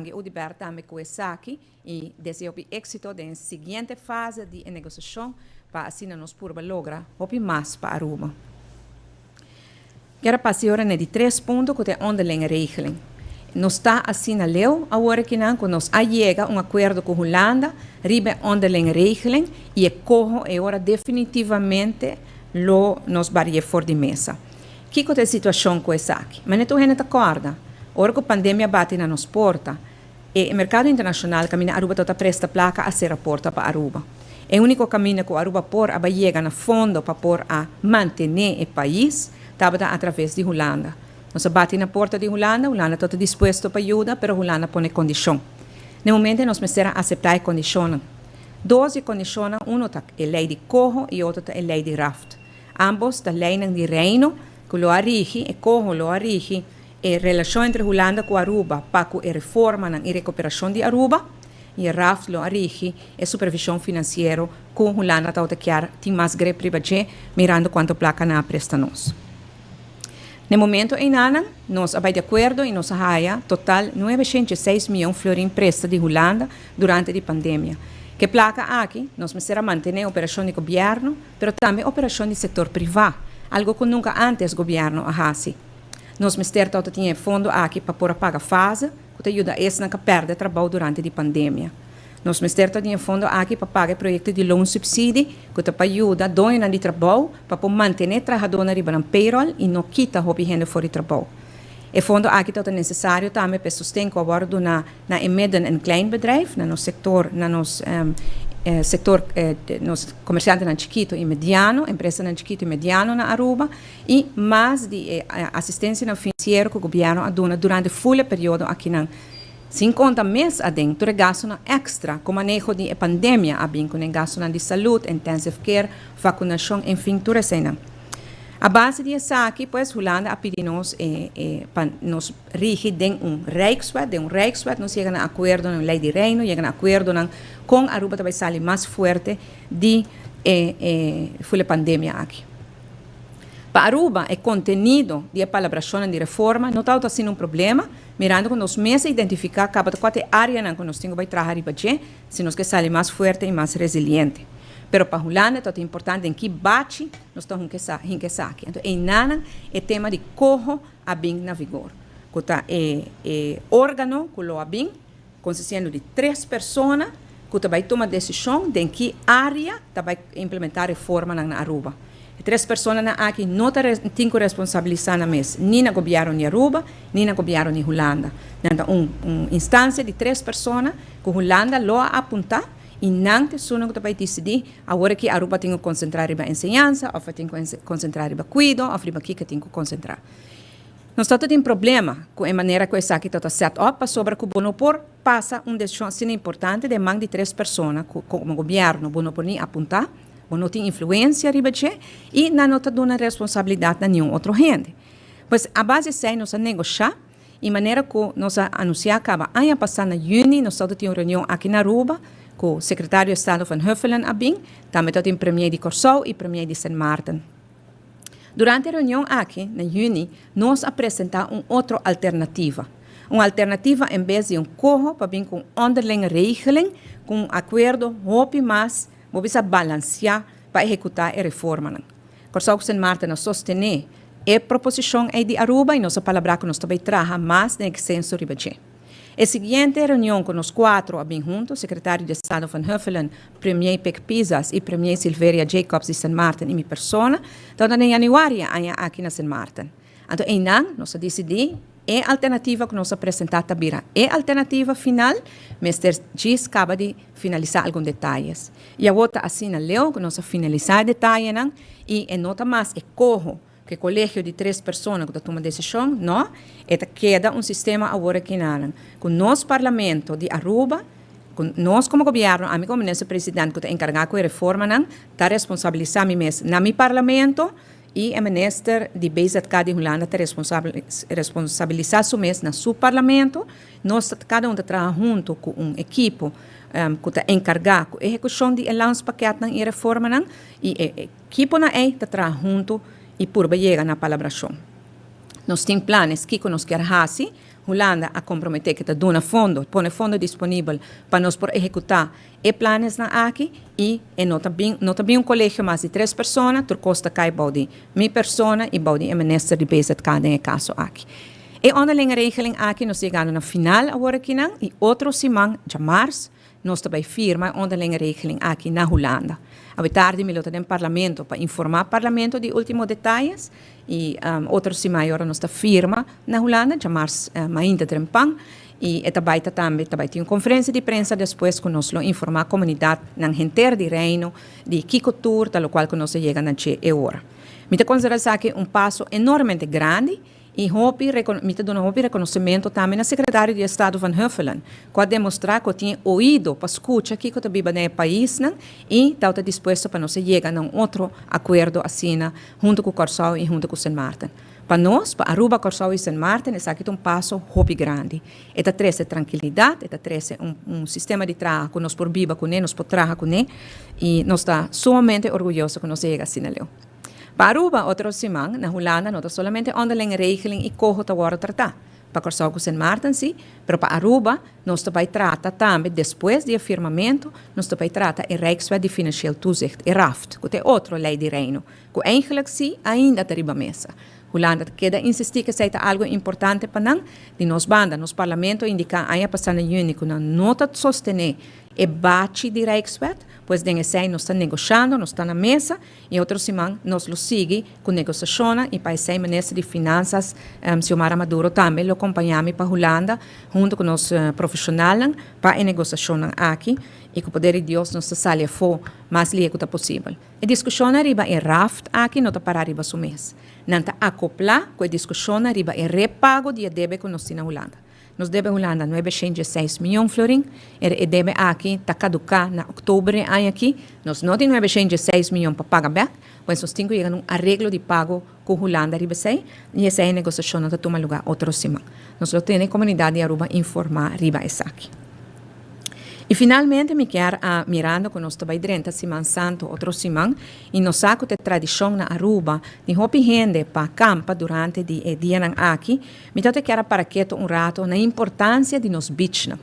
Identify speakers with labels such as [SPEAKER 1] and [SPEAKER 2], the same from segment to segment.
[SPEAKER 1] Ange Oduber tambe ku esaki i deseo hopi éksito den e siguiente fase di e negosiashon pa asina nos purba logra hopi mas pa Aruba. Kier a pasa e ora na e di tres punto ku ta e onderlinge regeling. Nos ta asina leu awor akinan ku nos a yega un akuerdo ku Hulanda riba e onderlinge regeling i e koho e ora definitivamente lo nos bari'é for di mesa. Kiko ta e situashon ku esaki? Manera tur hende ta kòrda, ora ku pandemia bati na nos porta, e merkado internashonal kaminda Aruba tabata presta plaka a sera porta pa Aruba. E úniko kaminda ku Aruba por a bai yega na fondo pa por a mantené e pais tabata atraves di Hulanda. Nos a bati na porta di Hulanda, Hulanda tabata dispuesto pa yuda, pero Hulanda pone kondishon. Na e momento nos mester a aseptá e kondishonnan. Dos di e kondishonnan, unu ta e lei di koho i otro ta e lei di raft. Ambos ta leinan di Reino ku lo a rigi, e koho lo a rigi e relashon entre Hulanda ku Aruba pa ku e reformanan i rekuperashon di Aruba, i e raft lo a rigi e supervishon finansiero ku Hulanda tabata kier tin mas grip riba dje mirando kuantu plaka nan a presta nos. Na e momento einanan nos a bai di akuerdo i nos a haya total 906 mion florin presta di Hulanda durante di pandemia. Ku e plaka aki nos mester a mantené operashon di gobièrnu, pero tambe operashon di sektor privá, algo ku nunka ántes gobièrnu a hasi. Nos mester tabata tin e fondo aki pa por a paga fase ku ta yuda esnan ku a pèrdè trabou durante di pandemia. Nos mester ta tin e fondo aki pa paga e proyekto di loonsubsidie ku ta pa yuda doñonan di trabou pa por mantené trahadónan riba nan payroll i no kita hopi hende for di trabou. E fondo aki tabata nesesario tambe pa e sosten ku a wòrdu duná na e midden en kleinbedrijf, na nos sektor, na nos sektor, nos komersiantenan chikitu i mediano, empresanan chikitu i mediano na Aruba i mas di e asistensianan finansiero ku gobièrnu a duna durante ful e periodo akinan. Sin konta mes aden tur e gastunan èkstra ku maneho di e pandemia a bin kuné, gastunan di salud, intensive care, vakunashon, enfin tur eseinan. A base di esaki pues Hulanda a pidi nos e e pa nos rigi den un Rijkswet, den un Rijkswet nos yega na akuerdonan, un lei di Reino, yega na akuerdonan kon Aruba ta bai sali mas fuerte di e e ful e pandemia aki. Pa Aruba e kontenido di e palabrashonnan di reforma no tabata asina un problema, mirando ku nos mes a identifiká kaba ta kua ta e áreanan ku nos tin ku bai traha riba dje si nos ke sali mas fuerte i mas resiliente. Pero pa Hulanda tabata importante den ki bachi nos ta hunka hinka esaki. Anto einanan e tema di koho a bin na vigor, ku ta e e órgano ku lo a bin konsistiendo di tres persona ku ta bai tuma desishon den ki área ta bai implementá reformanan na Aruba. E tres personanan aki no ta tin ku responsabilisá nan mes ni na gobièrnu di Aruba ni na gobièrnu di Hulanda. Nan ta un un instansia di tres persona ku Hulanda lo a apuntá i nan ta esunnan ku ta bai disidí awor aki Aruba tin ku konsentrá riba enseñansa òf a tin ku konsentrá riba kuido òf riba kiko tin ku konsentrá. Nos ta tin problema ku e manera ku esaki ta ta set up pasobra ku bo no por pasa un desishon asina importante den man di tres persona ku komo gobièrnu bo no por ni apuntá, bo no tin influensia riba dje i nan no ta duna responsabilidat na niun otro hende. Pues a base di esei nos a negoshá i manera ku nos a anunsiá kaba aña pasá na yüni nos tabata tin un reunion aki na Aruba ku sekretario di estado Van Huffelen a bin, tambe tabatin premier di Kòrsou i premier di Sint Maarten. Durante e reunion aki, na yüni, nos a presentá un otro alternativa. Un alternativa en bes di un koho pa bin ku un onderlinge regeling, ku un akuerdo hopi mas, bo bisa balansiá pa ehekutá e reformanan. Kòrsou ku Sint Maarten a sostené e proposishon ei di Aruba i nos a palabrá ku nos ta bai traha mas den ekstenso riba dje. E siguiente reunion ku nos kuatro a bin huntu, Sekretario di Estado Van Huffelen, Premier Pik Pisas i Premier Silveria Jacobs di Sint Maarten i mi persona, tabata den yanüari e aña aki na Sint Maarten. Anto einan nos a disidí e alternativa ku nos a presentá ta bira e alternativa final, mester djis kaba di finalisá algun detayes. I awor ta asina leu ku nos a finalisá e detayenan i e no ta mas e koho Ku e kolegio di tres persona ku ta tuma desishon, no. E ta keda un sistema awor aki nanan. Ku nos Parlamento di Aruba, ku nos komo gobièrnu, ami komo Minister President ku ta enkargá ku e reformanan, ta responsabilisá mi mes na mi Parlamento i e Minister di BZK di Hulanda ta responsabilisá su mes na su Parlamento. Nos ta kada un ta traha huntu ku un ekipo ku ta enkargá ku ehekushon di e landspakketnan i e reformanan i e Ekiponan ei ta traha huntu i purba yega na palabrashon. Nos tin planes kiko nos kier hasi. Hulanda a komprometé ku ta duna fondo, pone fondo disponibel pa nos por ehekutá e planesnan aki i e no ta bin, no ta bin un kolegio mas di tres persona, tur kos ta kai bou di mi persona i bou di e minister di BZK den e kaso aki. E onderlinge regeling aki nos ta yegando na final awor akinan i otro siman, djamars, nos ta bai firma e onderlinge regeling aki na Hulanda. Awe tardi mi lo ta den Parlamento pa informá Parlamento di ultimo detayes i otro siman e ora nos ta firma na Hulanda, djamars mainta trempan i e ta bai ta tambe ta bai tin un konferensia di prensa despues ku nos lo informá komunidatnan henter di Reino di kiko tur ta lokual ku nos a yega na dje e ora. Mi ta konsiderá esaki un paso enormemente grandi. I hopi mi ta duna hopi rekonosementu tambe na Sekretario di Estado Van Huffelen, ku a demostrá ku tin e oido pa skucha kiko ta biba den e paisnan i tabata dispuesto pa nos a yega na un otro akuerdo asina huntu ku Kòrsou i huntu ku Sint Maarten. Pa nos, pa Aruba, Kòrsou i Sint Maarten, esaki ta un paso hopi grandi. E ta trese trankilidat, e ta trese un un sistema di traha ku nos por biba kuné, nos por traha kuné i nos ta sumamente orguyoso ku nos a yega asina leu. Pa Aruba, otro siman, na Hulanda no ta solamente onderlinge regeling i koho ta wòrdu tratá. Pa Kòrsou ku Sint Maarten sí, pero pa Aruba nos ta bai trata tambe despues di e firmamentu, nos ta bai trata e Rijkswet di Financieel Toezicht, e RAFT, ku ta e otro lei di Reino, ku eigenlijk sí ainda ta riba mesa. Hulanda ta keda insistí ku esei ta algu importante pa nan. Di nos banda, nos Parlamento a indiká aña pasá na yüni ku nan no ta sostené e bachi di Rijkswet, pues den esei nos ta negoshando, nos ta na mesa. E otro siman nos lo sigui ku negosiashonnan i pa esei Minister di Finansas Xiomara Maduro tambe lo kompañá mi pa Hulanda huntu ku nos profeshonalnan pa e negosiashonnan aki i ku poder di Dios nos ta sali afó mas lihe ku ta posibel. E diskushonnan riba e raft aki no ta pará riba su mes. Nan ta akoplá ku e diskushonnan riba e repago di e debe ku nos tin na Hulanda. Nos debe Hulanda 906 mion florin. E debe aki ta kaduká na oktober e aña aki. Nos no tin 906 mion pa paga bèk, pues nos tin ku yega na un areglo di pago ku Hulanda riba esei, i esei e negosiashonnan ta tuma lugá otro siman. Nos lo tene e komunidat di Aruba informá riba esaki. I finalmente mi kier a mirando ku nos ta bai drenta Siman Santu otro siman, i nos sa ku ta e tradishon na Aruba di hopi hende pa kampa durante di e dianan aki, Mi tabata kier a para ketu un rato na importancia di nos beachnan.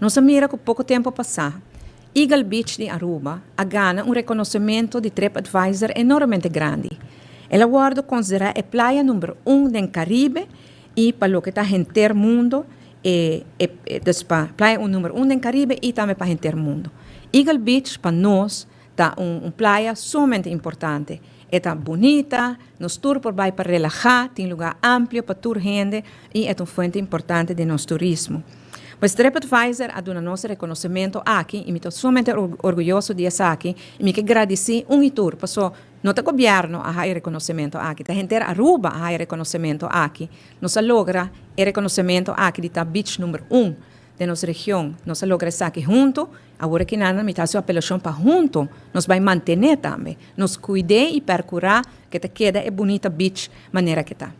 [SPEAKER 1] Nos a mira cu poco tempo pasá, Eagle Beach di Aruba a gana un reconocimento di TripAdvisor enormemente grandi. El a wordo considera e playa number un den Caribe y pa loke ta henter mundo, e e dus pa playa un number un den Caribe y tambe pa henter mundo. Eagle Beach pa nos Ta un playa sumamente importante. E ta bunita, nos tur por bai pa relahá, tin lugá amplio pa tur hende i e ta un fuente importante di nos turismo. Pues TripAdvisor a duna nos e rekonosementu aki i mi ta sumamente orguyoso di esaki i mi ke gradisí un i tur paso no ta gobièrnu a haña e rekonosementu aki, ta henter Aruba a haña e rekonosementu aki. Nos a logra e rekonosementu aki di ta beach number un den nos region. Nos a logra esaki huntu. Awor aki nan mi ta hasi un apelashon pa huntu nos bai mantené tambe, nos kuid'é i pèrkurá ke ta keda e bunita beach manera ke ta.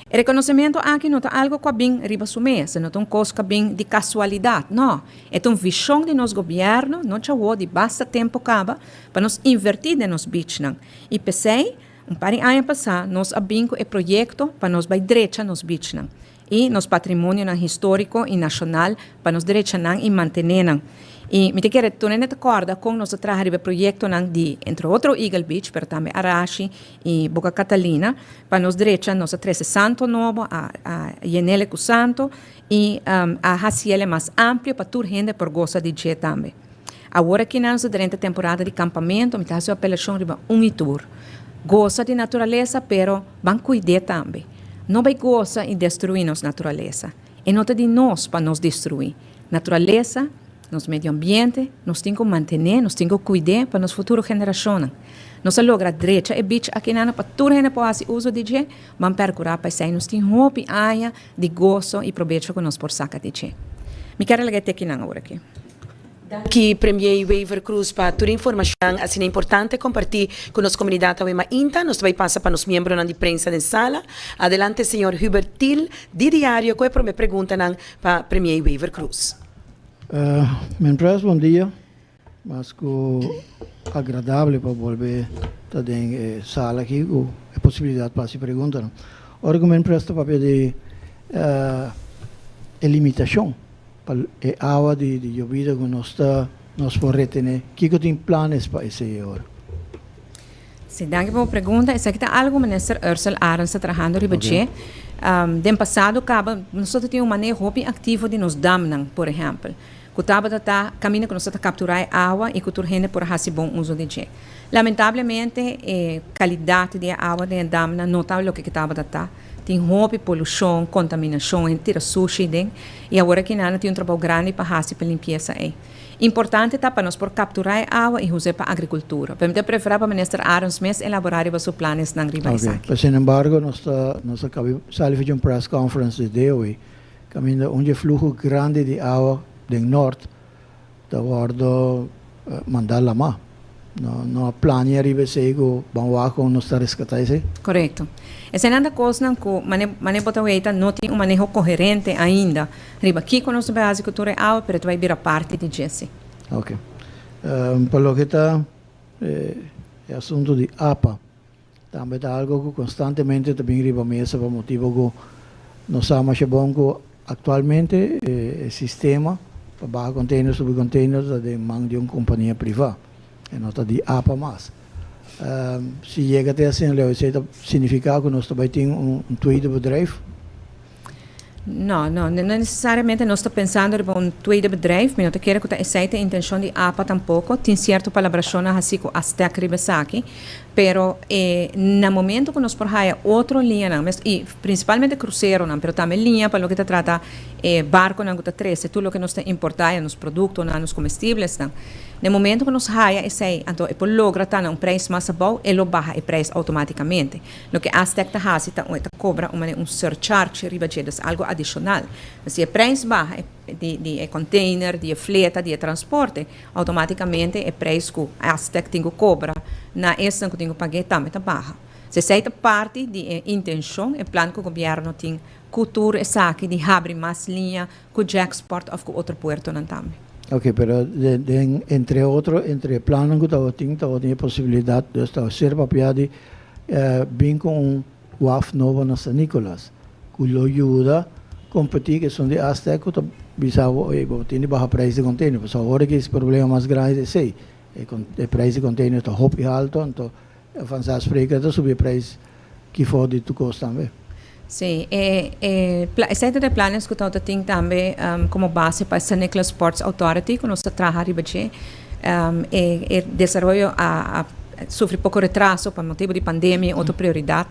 [SPEAKER 1] E rekonosementu aki no ta algu ku a bin riba su mes, no ta un kos ku a bin di kasualidat, no. E ta un vishon di nos gobièrnu, no djawo, di basta tempu kaba, pa nos invertí den nos beachnan. I p'esei, un par di aña pasá nos a bin ku e proyekto pa nos bai drecha nos beachnan. I nos patrimonionan históriko i nashonal pa nos derechanan i mantené nan. I mi ta kere tur hende ta kòrda kon nos a traha riba e proyektonan di entre otro Eagle Beach pero tambe Arashi i Boca Catalina pa nos derecha nos a trese santo nobo a a yenele ku santo i a hasiele mas amplio pa tur hende por gosa di dje tambe. Awor aki nan nos ta drenta temporada di kampamentu mi ta hasi un apelashon riba un i tur. Gosa di naturalesa pero ban kuid'é tambe. No bai gosa i destruí nos naturalesa. E no ta di nos pa nos destruí. Naturalesa, nos medio ambiente, nos tin ku mantené, nos tin ku kuid'é pa nos futuro generashonnan. Nos a logra drecha e beach akinan pa tur hende por hasi uso di dje, ban pèrkurá pa esei nos tin hopi aña di goso i probecho ku nos por saka di dje. Mi kier a laga e tekinan awor aki.
[SPEAKER 2] Danki Premier Wever Croes pa tur e informacion asina importante comparti cu nos comunidad awe mainta. Nos ta bay pasa pa nos miembronan di prensa den sala. Adelante señor Hubert Thiel di Diario cu e prome preguntanan pa Premier Wever Croes.
[SPEAKER 3] Men Pres bon dia. Mas cu agradable pa bolbe ta den e sala aki cu e posibilidad pa haci preguntanan. Ora cu Men Pres ta papia di. e limitacion pa e awa di yobida cu nos ta nos por retene. Kico tin planes pa esey ora?
[SPEAKER 1] Si, danki pa bo pregunta. Esaki ta algo Minister Ursell Arends ta trahando riba dje. Den pasado caba nos tin un maneho hopi activo di nos damnan, por ehempel, cu tabata ta caminda cu nos ta captura e awa y cu tur hende por haci bon uso di dje. Lamentablemente, e calidad di e awa den e damnan no ta loke cu tabata ta. Tin hopi polucion, contaminacion, hende tira sushi den y awor aki nan tin un trabou grandi pa haci pa limpieza ey. Importante ta pa nos por captura e awa y usa pa agricultura. Pero mi ta prefera pa Minister Arends mes elabora riba su planesnan riba esaki.
[SPEAKER 3] Pero sin embargo, nos a caba sali for un press conference di DOE, caminda un fluho grandi di awa den Noord, ta wordo manda lama. No, no a plania riba esey cu ban wak con nos ta rescata esey.
[SPEAKER 1] Correcto. Esey ta cosnan cu mane bo ta weta no tin un maneho coherente ainda. Riba kico nos ta haci cu tur e awa, pero bay bira parti di dje.
[SPEAKER 3] Ok. Pa loke ta e asunto di APA, tambe ta algo cu constantemente ta bin riba mesa pa motibo cu nos sa masha bon cu actualmente e sistema pa baha container, subi container ta den man di un compania priva y no ta di APA mas. Si yega te asina, Leo, esey ta significa cu nos tambe tin un tweede bedrijf?
[SPEAKER 1] No, no necesariamente nos ta pensando riba un tweede bedrijf, mi no ta kere cu ta esey e intencion di APA tampoco. Tin cierto palabracion asina cu Astec riba esaki, pero na momento cu nos por haya otro liña, y principalmente crucero, pero tambe liña pa loke ta trata barco nan cu ta trece, tur loke nos ta importa, nos producto, nos comestibelnan. Na momento cu nos haya esey, anto e por logra ta un prijs mas abou, e lo baha e prijs automaticamente. Loke Astec ta haci ta cobra un surcharge riba dje, dus algo adicional. Si e prijs baha di container, di fleta, di transporte, automaticamente e prijs cu Astec tin cu cobra na esnan cu tin cu paga tambe ta baha. Esey ta parti di intencion e plan cu gobierno tin cu tur esaki di habri mas liña cu JAXPORT of cu otro puertonan tambe.
[SPEAKER 3] Ok, pero entre otro, entre plan cu tin e posibilidad di ta ser papia di bin cu un waf nobo na San Nicolas, cu lo yuda competi cu esun di Astec, cu ta bisa bo tin baha prijs di container. Pues awor cu e problema mas grandi ta esey. E prijs di container ta hopi halto, anto vanzelfsprekend ta subi prijs cu for di tur cos tambe.
[SPEAKER 1] Si, esey ta planes cu tin tambe como base pa San Nicolas Ports Authority, cu nos ta traha riba dje. E desaroyo a sufri poco retraso pa motibo di pandemia y otro prioridad.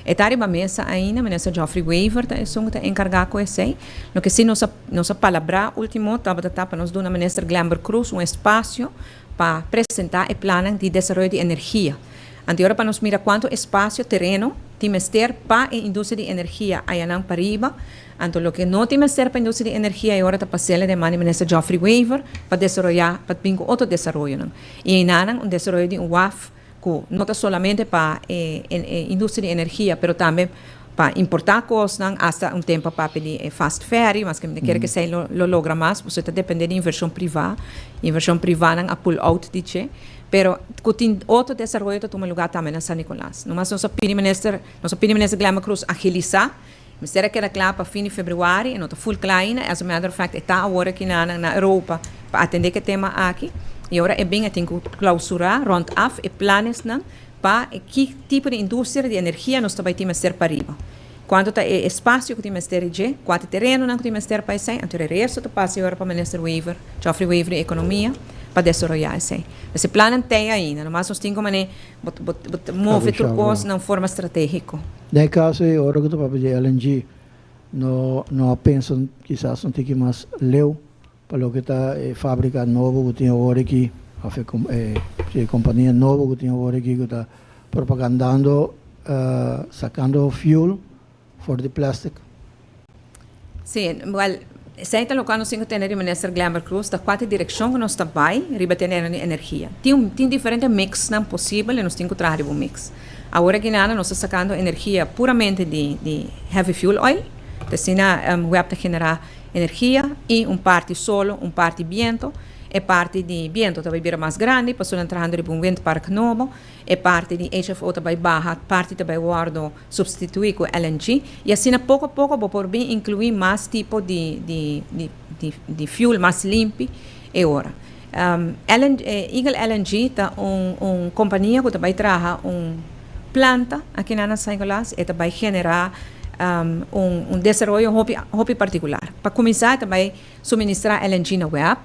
[SPEAKER 1] E ta riba mesa ainda, Minister Geoffrey Wever ta esun ta encarga cu esey. Loke si nos a palabra ultimo tabata pa nos duna Minister Glenbert Croes un espacio pa presenta e plan di desaroyo di energia. Anto pa nos mira cuanto espacio, tereno, tin mester pa e industria di energia ayanan pariba. Anto loke no tin mester pa industria di energia awor ta pas'e den man di Minister Geoffrey Wever pa desaroya, pa bin cu otro desaroyo. Y einan un desaroyo di un waf cu no ta solamente pa industria di energia, pero tambe pa importa cos, hasta un tempo pa pidi fast ferry, mas cu mi kier cu esey lo logra mas, pasobra ta depende di inversion priva, inversion priva nan a pull out di dje, pero cu tin otro desaroyo ta tuma luga tambe na San Nicolas. No mas nos a pidi Minister Glenbert Croes agilisa, Minister a keda cla pa fin di februari, y no ta full cla ainda. As a matter of fact, ta awor aki na Europa pa atende cu e tema aki. Y awor e bin tin cu clausura rond af e planesnan pa ki tipo di industria di energia nos tambe tin mester pariba. Cuanto ta e espacio cu tin mester dje, cuanto terenonan cu tin mester pa esey, anto e resto ta pasa awor pa Minister Wever, Geoffrey Wever di Economia, pa desaroya esey. E plan tin ainda, mas nos tin cu mane bot move tur cos na forma strategico.
[SPEAKER 3] Den caso ey ora cu ta papia di LNG, no pensa kisas un tiki mas leu pa loke ta e fabrica nobo cu tin awor aki, of e compania nobo cu tin awor aki cu ta propagandando sacando fuel for di plastic?
[SPEAKER 1] Si, well, esey ta loke nos tin cu tene di Minister Glenbert Croes, ta cua direccion cu nos ta bay riba tene energia. Tin diferente mixnan posibel y nos tin cu traha un mix. Awor aki nada nos ta sacando energia puramente di heavy fuel oil, asina WEB ta genera energia y un parti solo, un parti biento. E parti di biento ta bay bira mas grandi, pasobra nan trahando riba un windpark nobo. E parti di HFO ta bay baha, parti ta bay wordo substitui cu LNG. Y asina poco poco bo por bin inclui mas tipo di di di di di fuel mas limpi e ora. LN Eagle LNG ta un un compania cu ta bay traha un planta aki na na San Nicolas. E ta bay genera un un desaroyo hopi hopi particular. Pa cuminsa e ta bay suministra LNG na web.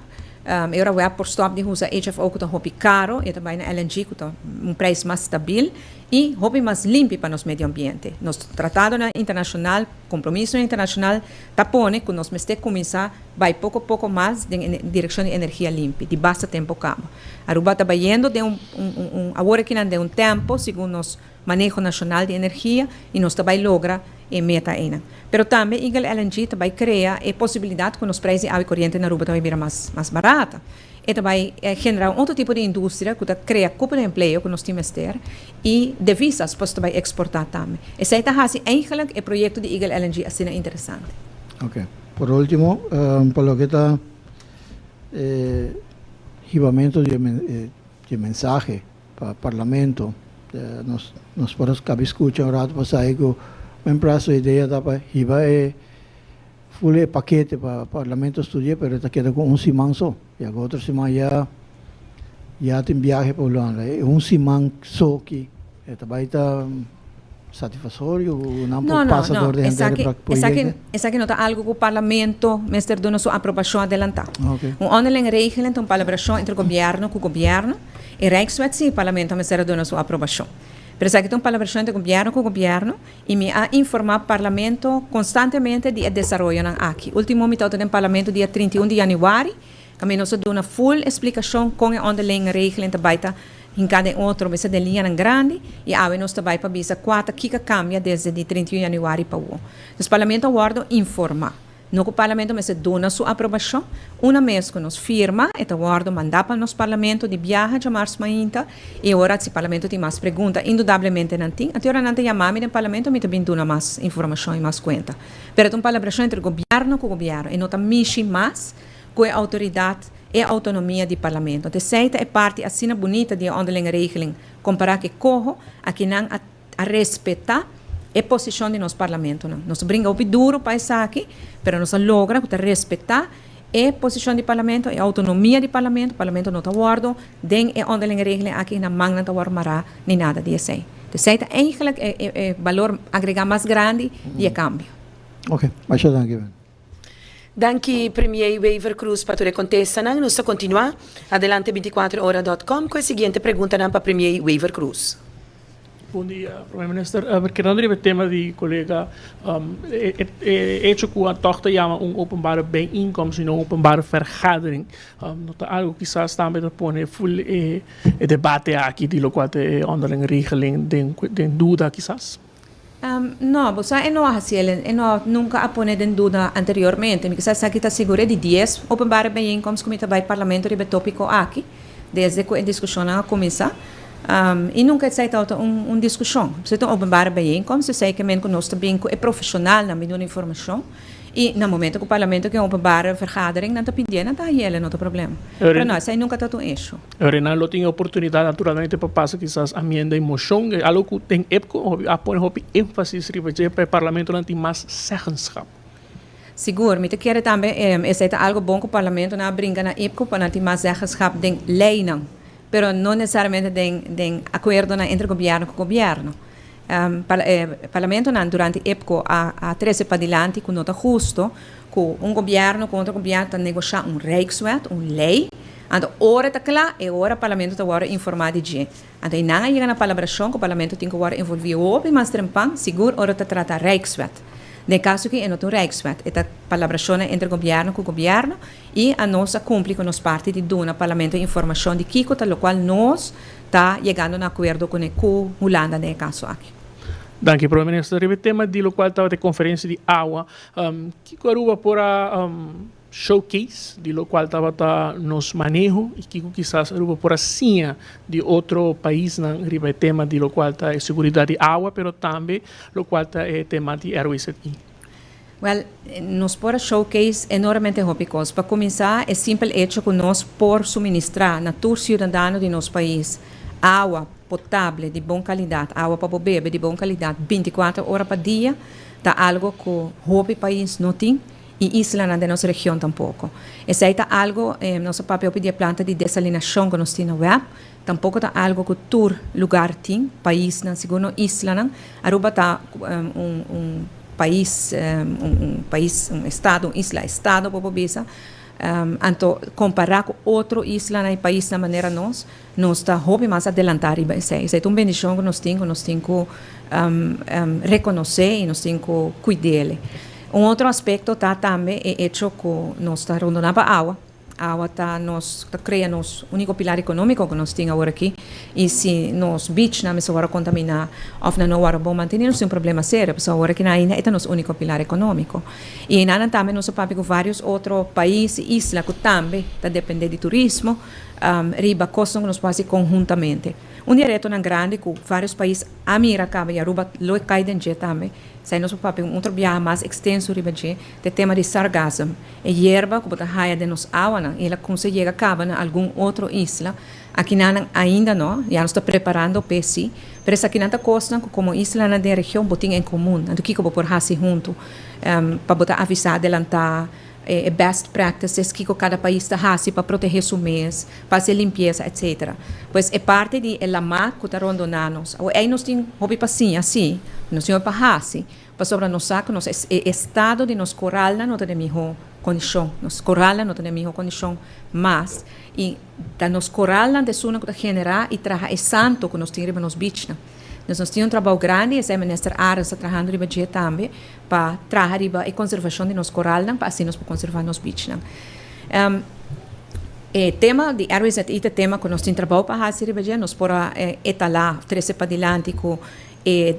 [SPEAKER 1] E ora web por stop di usa HFO cu ta hopi caro, e ta bay na LNG cu ta un prijs mas stabil y hopi mas limpi pa nos medio ambiente. Nos tratadonan internacional, compromisonan internacional ta pone cu nos mester cuminsa bay poco poco mas den direccion di energia limpi, di basta tempo caba. Aruba ta bayendo den un un un awor akinan den un tempo segun nos maneho nashonal di energia i nos ta bai logra e meta einan. Pero tambe Eagle LNG ta bai krea e posibilidat ku nos preis di awa i koriente na Aruba ta bai bira mas mas barata. E ta bai genera un otro tipo di industria ku ta krea kupo di empleo ku nos tin mester i devisas pa nos ta bai eksportá tambe. Esei ta hasi eigenlik e proyekto di Eagle LNG asina interesante.
[SPEAKER 3] Oke. Por ultimo, pa loke ta e hibamentu di e mensahe Pa Parlamento nos nos por a cabi scucha un rato pasá cu men plazo idea ta pa hiba e full e pakete pa Parlamento studia pero e ta keda cu un siman so ya cu otro siman ya ya tin biahe pa Hulanda e un siman so ki e ta bay ta satisfactorio cu nan por pasa door di henter e proyecto?
[SPEAKER 1] Esaki no ta algo cu Parlamento mester duna su aprobacion adelanta. Un onderlinge regeling ta un palabracion entre gobierno cu gobierno. E Rijkswet si Parlamento mester a duna su aprobacion. Pero esaki ta un palabracion entre gobierno cu gobierno y mi a informa Parlamento constantemente di e desaroyonan aki. Ultimo mi tabata den Parlamento dia 31 di januari, caminda nos a duna full explicacion con e onderlinge regeling ta bay ta hinca den otro, mester den liñanan grandi y awe nos ta bay pa bisa cua ta kico a cambia desde di 31 januari pa awo. Dus Parlamento a wordo informa. No ku Parlamento mester duna su aprobashon. Una mes ku nos firma, e ta wòrdu mandá pa nos Parlamento di biaha djamars mainta i ora si Parlamento tin mas pregunta, indudablemente nan tin, anto ora nan ta yama mi den Parlamento mi ta bin duna mas informashon i mas kuenta. Pero e ta un palabrashon entre gobièrnu ku gobièrnu, e no ta mishi mas ku e outoridat, e outonomia di Parlamento. Anto esei ta e parti asina bunita di e onderlinge regeling kompará ku e koho, aki nan a. a respetá e posishon di nos parlamentonan. Nos a bringa hopi duru pa esaki, pero nos a logra ku ta respetá e posishon di parlamento, e outonomia di parlamento. Parlamento no ta wòrdu den e onderlinge regeling aki na mannan ta wòrdu mará ni nada di esei. Esei ta eigentlik e e balor agregá mas grandi di e kambio.
[SPEAKER 3] Oke, masha danki Ben.
[SPEAKER 2] Danki Premier Wever Croes pa tur e kontestanan. Nos ta kontinuá adelante 24 ora dot com ku e siguiente preguntanan pa Premier Wever Croes.
[SPEAKER 4] Bon dia, Prome Minister. Kedando riba e tema di kolega, e hecho ku a tòg ta yama un openbare bijeenkomst i no un openbare vergadering, no ta algu kisas tambe ta pone ful e debate aki di lokual ta e onderlinge regeling den duda kisas?
[SPEAKER 1] No, bo sa e no a hasi el, e no nunka a pone den duda anteriormente. Mi ke sa esaki ta sigur e di dies openbare bijeenkomst ku mi ta bai parlamento riba e topiko aki, desde ku e diskushonnan a kuminsá. I nunka esei tabata un un diskushon. Si ta un openbare bijeenkomst, esei ke men ku nos ta bin ku e profeshonalnan bin duna informashon. I na momento ku parlamento ke un openbare vergadering nan ta pidié, nan ta hañ'el, no ta problema. Pero no, esei nunka tabata un issue.
[SPEAKER 4] Renan lo tin e oportunidat naturalmente pa pasa kisas amienda i moshon, e algo ku den EPCO hopi a pone hopi énfasis riba dje pa e parlamentonan tin mas zeggenschap.
[SPEAKER 1] Sigur, mi ta kere tambe esei ta algo bon ku parlamentonan a bringa na EPCO pa nan tin mas zeggenschap den leinan, pero no nesesariamente den den akuerdonan entre gobièrnu ku gobièrnu. Parlamentonan durante EPCO a a trese padilanti ku no ta husto ku un gobièrnu ku otro gobièrnu ta negoshá un rijkswet, un lei, anto ora ta kla e ora parlamento ta wòrdu informá di dje. Anto e nan a yega na palabrashon ku parlamento tin ku wòrdu envolví hopi mas trempan, sigur ora ta trata rijkswet. Den e kaso aki e no ta un rijkswet, e ta palabrashonnan entre gobièrnu ku gobièrnu i anos a kumpli ku nos parti di duna parlamento informashon di kiko ta lokual nos ta yegando na akuerdo kuné ku Hulanda den e kaso aki.
[SPEAKER 4] Danki Prome Minister. Riba e tema di lokual tabata e konferensia di awa, kiko Aruba por a showcase di lokual tabata nos maneho i kiko kisas Aruba por a siña di otro paisnan riba e tema di lokual ta e seguridat di awa pero tambe lokual ta e tema di RWZI?
[SPEAKER 1] Wel, nos por a showcase enormemente hopi cos. Pa cuminsa, e simpel hecho cu nos por suministra na tur ciudadano di nos pais awa potable di bon calidad, awa pa bebe di bon calidad, 24 ora pa dia, ta algo cu hopi pais no tin y islanan den nos region tampoco. Esey ta algo, nos papia di planta di desalinacion cu nos tin web, tampoco ta algo cu tur lugar tin, paisnan, segun islanan. Aruba ta un pais, un estado, un isla, estado, por bisa. Anto, compara cu otro isla y pais na manera nos, nos ta hopi mas adelanta riba esey. Esey ta un bendicion cu nos tin cu reconoce y nos tin cu cuida. Un otro aspecto ta tambe e hecho cu nos ta rondona pa awa. Awa ta crea nos unico pilar economico cu nos tin awor aki. Y si nos beachnan mester wordo contamina of no wordo bon manteni, nos tin un problema serio. Pasobra awor aki ainda ta nos unico pilar economico. Y einan tambe nos papia cu varios otro pais y isla cu tambe ta depende di turismo, riba cos cu nos por haci conhuntamente. Un di e retonan grandi cu varios pais a mira caba y Aruba lo cay den tambe. Esey nos papia un otro biaha mas extenso riba dje, e tema di sargassum. E yerba cu ta haya den nos awa, el a yega caba na algun otro isla. Aki nan ainda no, ya nos ta preparando pa si, pero esaki nan ta cos como isla na den region bo tin en comun, anto kico bo por hasi hunto, pa bo ta avisa, adelanta, best practices cu cada pais ta hasi pa protege su mes, pa haci limpieza, etc. Pues e parti di lama cu ta rondona nos. Ey nos tin hopi pa siña, si, nos tin pa hasi, pasobra nos sa cu nos estado di nos coral no ta den miho condicion. Nos coral no ta den miho condicion mas. Y ta nos coral ta esun cu ta genera y traha e santo cu nos tin riba nos beach. Nos tin un trabou grandi, esey minister Arends ta trahando riba dje tambe, pa traha riba e conservacion di nos coral, pa asina nos conserva nos beach. E tema di RWZI ta tema cu nos tin trabou pa haci riba dje, nos por etala, trece padilanti cu e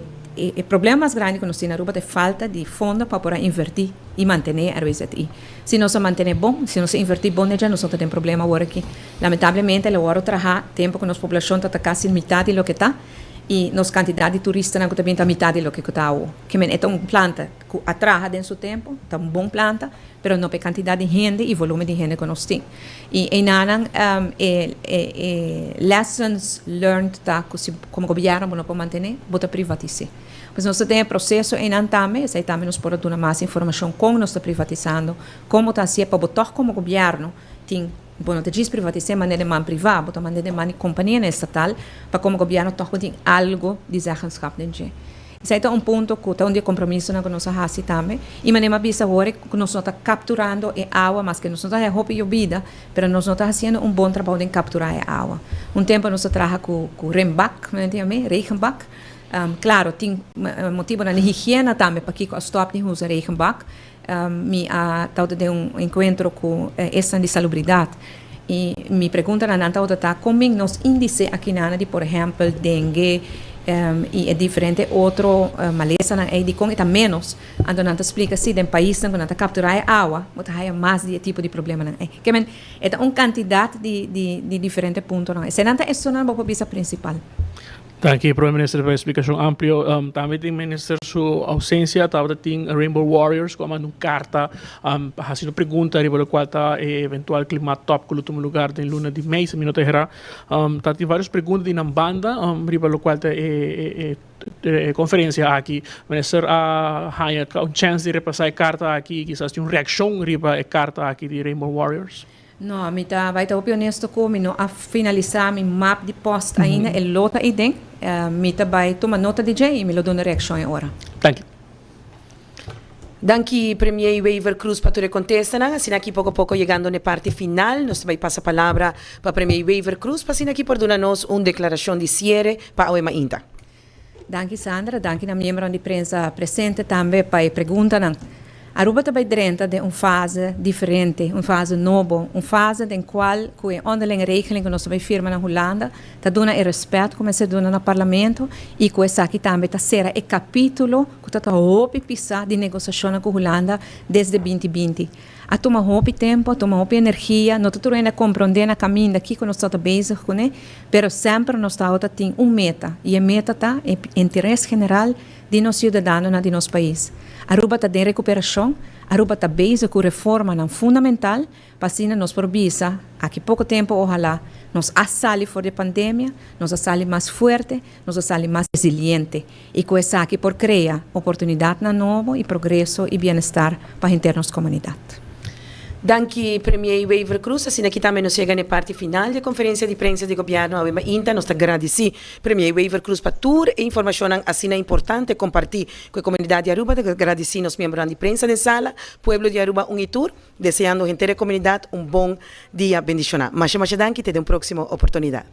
[SPEAKER 1] problema mas grandi cu nos tin na Aruba ta falta di fondo pa por inverti y mantene RWZI. Si nos mantene bon, si nos inverti bon, ya nos no tin problema awor aki. Lamentablemente, awor traha tempo cu nos poblacion ta casi mitar di loke ta y nos cantidad di turistanan tambe ta mitar di loke ta. Kiermen e ta un planta cu a traha den su tempo, ta un bon planta, pero no pa cantidad di hende y volumen di hende cu nos tin. Y einan e lessons learned ta cu si como gobierno no por mantene, bo ta privatisa. Pues nos tin proceso einan tambe, esey tambe nos por duna mas informacion con nos ta privatisando, con ta haci pa bo como gobierno tin. Bueno, ta djis privatisa, mand'e den man priva, bo ta mand'e den man compania estatal, pa como gobierno toch tin algo di zeggenschap den dje. Esey ta un punto cu ta un di compromiso cu nos a hasi tambe. Y manera bisa awor cu nos no ta capturando e awa, mas cu nos no ta hopi yobida, pero nos no ta haciendo un bon trabou di captura e awa. Un tempo nos a traha cu renbak, regenbak. Claro, tin motibo na higiena tambe pa kico a stop di usa regenbak. Mi a tawata den un encuentro cu esnan di salubridad. Y mi pregunta na nan tawata ta con nos indice aki na di, por ehempel, dengue y diferente otro malesanan ey di con ta menos. Anto nan ta splica si den paisnan cu nan ta captura e awa, bo ta haya mas di e tipo di problemanan ey. Kiermen, e ta un cantidad di diferente puntonan. Esey nan ta esonan bo por bisa principal.
[SPEAKER 4] Danki, Prome Minister, pa e splicacion amplio. Tambe tin minister su ausencia, tabata tin Rainbow Warriors, cu a manda un carta haciendo pregunta riba locual ta e eventual klimaattop cu lo tuma lugar den luna di mei, si mi no ta erra. Ta tin varios pregunta di nan banda riba locual ta e conferencia aki. Minister a haya un chance di repasa e carta aki, kisas tin un reaccion riba e carta aki di Rainbow Warriors.
[SPEAKER 1] No, mi ta bay ta hopi honesto cu mi no a finalisa mi map di post ainda, e lo ta iden. Mi ta bay tuma nota di dje y mi lo duna reaccion e ora.
[SPEAKER 4] Thank you.
[SPEAKER 2] Danki, Premier Wever Croes, pa tur contestanan. Asina aki poco poco yegando na parti final, nos ta bay pasa palabra pa Premier Wever Croes, pa asina aki por duna nos un declaracion di cierre pa awe mainta.
[SPEAKER 1] Danki, Sandra, danki na miembro di prensa presente tambe pa e preguntanan. Aruba ta bay drenta den un fase diferente, un fase nobo, un fase den cual cu e onderlinge regeling cu nos ta bay firma na Hulanda, ta duna e respet cu mester duna na parlamento y cu esaki tambe ta cera e capitulo cu ta hopi pisa di negociacion cu Hulanda desde 2020. A tuma hopi tempo, a tuma hopi energia, no ta tur hende a comprende na caminda kico nos ta bezig cune, pero semper nos ta tin un meta, y e meta ta e interes general. di nos ciudadanonan di nos pais. Aruba ta den recuperacion, Aruba ta bezig cu reformanan fundamental pa asina nos por bisa, aki poco tempo ohala, nos a sali for di pandemia, nos a sali mas fuerte, nos a sali mas resiliente y cu esaki por crea oportunidadnan nobo y progreso y bienestar pa henter nos comunidad.
[SPEAKER 2] Danki Premier Wever Croes. Asina aki tambe nos yega na e parti final di e conferencia di prensa di Gobierno awe mainta. Nos ta gradici Premier Wever Croes pa tur e informacionnan asina importante comparti cu e comunidad di Aruba. Ta gradici nos miembronan di prensa den sala, pueblo di Aruba un y tur, deseando henter e comunidad un bon dia bendiciona. Masha masha danki te den un proximo oportunidad.